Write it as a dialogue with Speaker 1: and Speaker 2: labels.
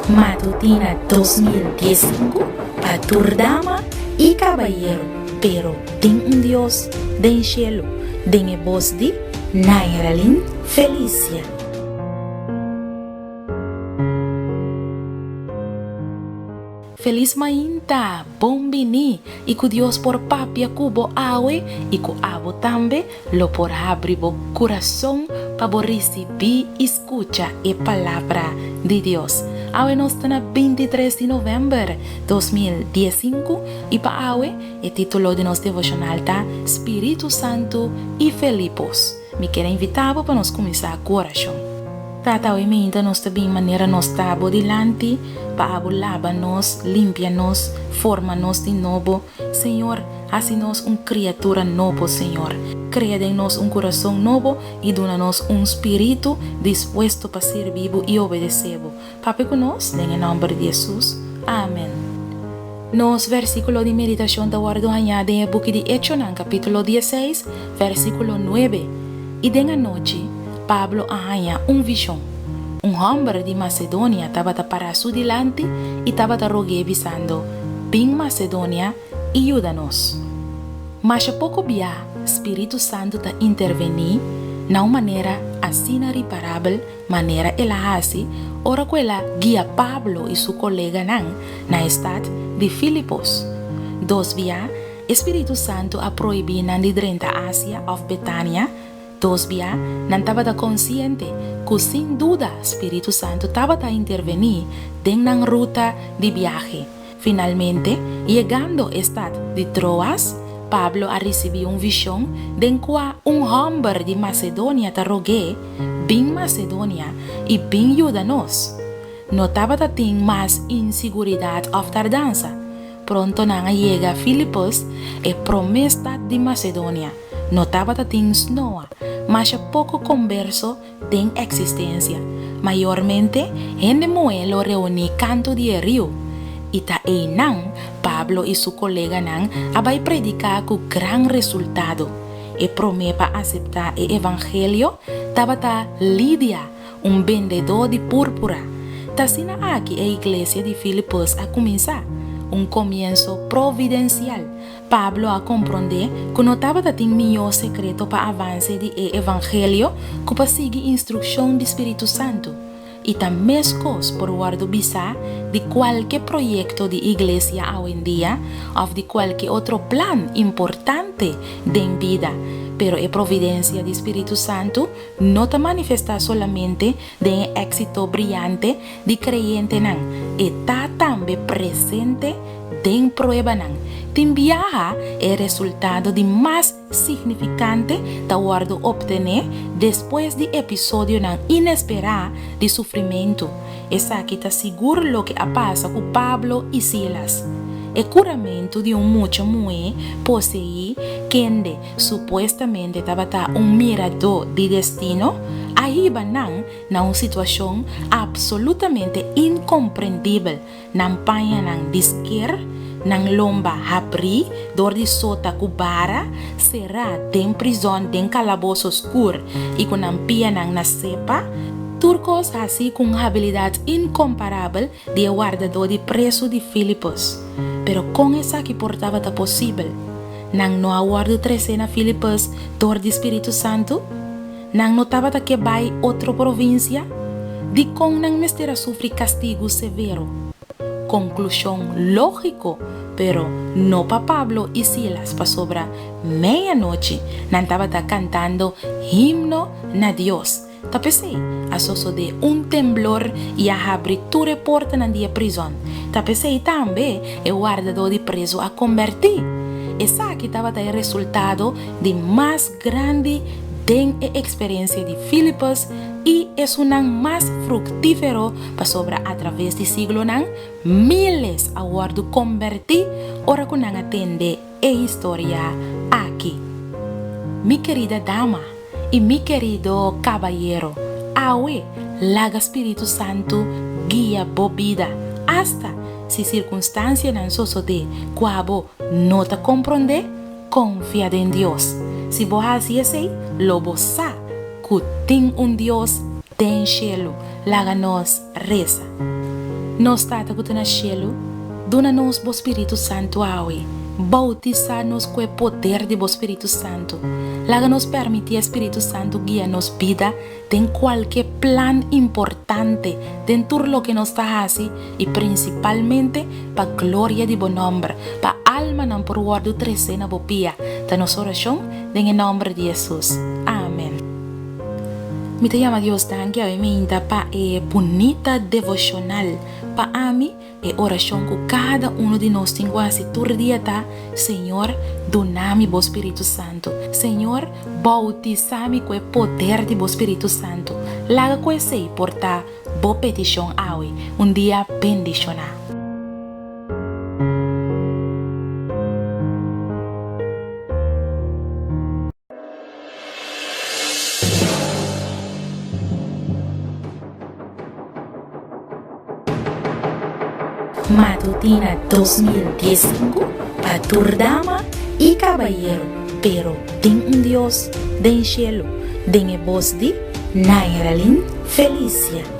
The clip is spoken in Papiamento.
Speaker 1: Matutina 2015 pa tur dama i kabayero, pero tin un Dios den shelu, den e bos di Nairalyn Felicia. Felis mainta, bon bini i ku Dios por papia ku bo awe i ku abo tambe lo por habri bo kurason pa bo risibí i skucha e Palabra di Dios. Awe nos ta na 23 di novèmber 2015 i pa awe e título di nos devoshonal ta Spiritu Santu i Felipos. Mi kier a invitá bo pa nos kuminsá ku orashon. Tata, awe mainta nos ta bin manera nos ta bo dilanti pa abo laba nos, limpia nos, forma nos di nobo. Señor, hasi nos un kriatura nobo, Señor. Krea den nos un kurason nobo i duna nos un spiritu dispuesto pa sirbi bo i obedesé bo. Papia ku nos, den e nòmber di Hesus. Amen. Nos versíkulo di meditashon ta wòrdu hañá den e buki di Echonan, kapítulo dieseis, versíkulo nuebe. I den anochi, Pablo a haña un vishon. Un hòmber di Masedonia tabata pará su dilanti i tabata rog'é bisando, Bin Masedonia i yuda nos. Masha poko bia spiritu santu ta intervení na un manera asina riparabel manera el a hasi ora ku el a guia Pablo i su koleganan na e stat di Filipos. Dos bia, e spiritu santu a prohibí nan di drenta Asia òf Betania. Dos bia, nan tabata konsiente ku sin duda spiritu santu tabata intervení den nan ruta di biahe. Finalmente, yegando e stat di Troas, Pablo a risibí un vishon den kua un hòmber di Masedonia ta rog'é, Bin Masedonia i bin yuda nos. No tabata tin mas insiguridat òf tardansa. Pronto nan a yega Filipos, e promé stat di Masedonia. No tabata tin snoa, masha poko komberso den eksistensia. Mayormente, hende muhé lo reuní kantu di e riu, i ta einan Pablo i su koleganan a bai prediká ku gran resultado. E promé pa aseptá e evangelio tabata Lidia, un bendedó di púrpura. Ta asina aki e iglesia di Filipos a kuminsá, un komienso providensial. Pablo a komprondé ku no tabata tin mihó sekreto pa avanse di e evangelio ku pa sigui instrukshon di spiritu santu, i ta meskos por wòrdu bisá di kualke proyekto di iglesia awendia òf di kualke otro plan importante den bida, pero e providensia di spiritu santu no ta manifestá solamente den e éksito briante di kreyentenan, e ta tambe presente den pruebanan. Tin biaha e resultado di mas signifikante ta wòrdu optené despues di episodionan inesperá di sufrimentu. Esaki ta sigur loke a pasa ku Pablo i Silas. E kuramentu di un mucha muhé poseí kende supuestamente tabata un miradó di destino, a hiba nan na un situashon apsolutamente inkomprendibel, nan pañanan di sker, nan lomba habrí dor di sota ku bara, será den prizòn den kalaboso skur i ku nan pianan na sepa, tur kos hasi ku un habilidat inkomparabel di e wardadó di presu di Filipos. Pero kon esaki por tabata posibel? Nan no a wòrdu tresé na Filipos dor di spiritu santu? Nan no tabata ke bai otro provinsia? Dikon nan mester a sufri kastigu severo? Konklushon lógiko, pero no pa Pablo i Silas pasobra meianochi nan tabata kantando himno na Dios. Ta p'esei a sosodé un temblor i a habri tur e portanan di e prizòn. Ta p'esei tambe e wardadó di prezu a kombertí. Esaki tabata e resultado di mas grandi den e eksperensia di Filipus i esunnan mas fruktífero pasobra atraves di siglonan míles a wòrdu kombertí ora ku nan a tende e historia aki. Mi kerida dama i mi kerido kabayero, awe laga Spiritu Santu guia bo bida, asta si sirkunstansianan sosodé ku abo no ta komprondé, konfia den Dios. Si bo hasi esei, lo bo sa ku tin un Dios den shelu. Laga nos resa. Nos Tata ku ta na shelu, duna nos bo Spiritu Santu awe. Boutisá nos ku e poder di bo Spiritu Santu. Laga nos permití e Spiritu Santu guia nos bida den kualke plan importante, den tur loke nos ta hasi i prinsipalmente pa gloria di bo nòmber, pa almanan por wòrdu tresé na bo pia. Ta nos orashon den e nòmber di Hesus. Amen. Mi ta yama Dios danki awe meinta pa e bunita devoshonal. Pa ami, E orashon ku kada unu di nos tin ku hasi tur dia ta, Señor, duna mi bo spiritu santu. Señor, boutisá mi ku e poder di bo spiritu santu. Laga ku esei por ta bo petishon awe. Un dia bendishoná. Matutina 2015 pa tur dama y cabayero, pero tin un Dios den cielo, den e bos di Nairalyn Felicia.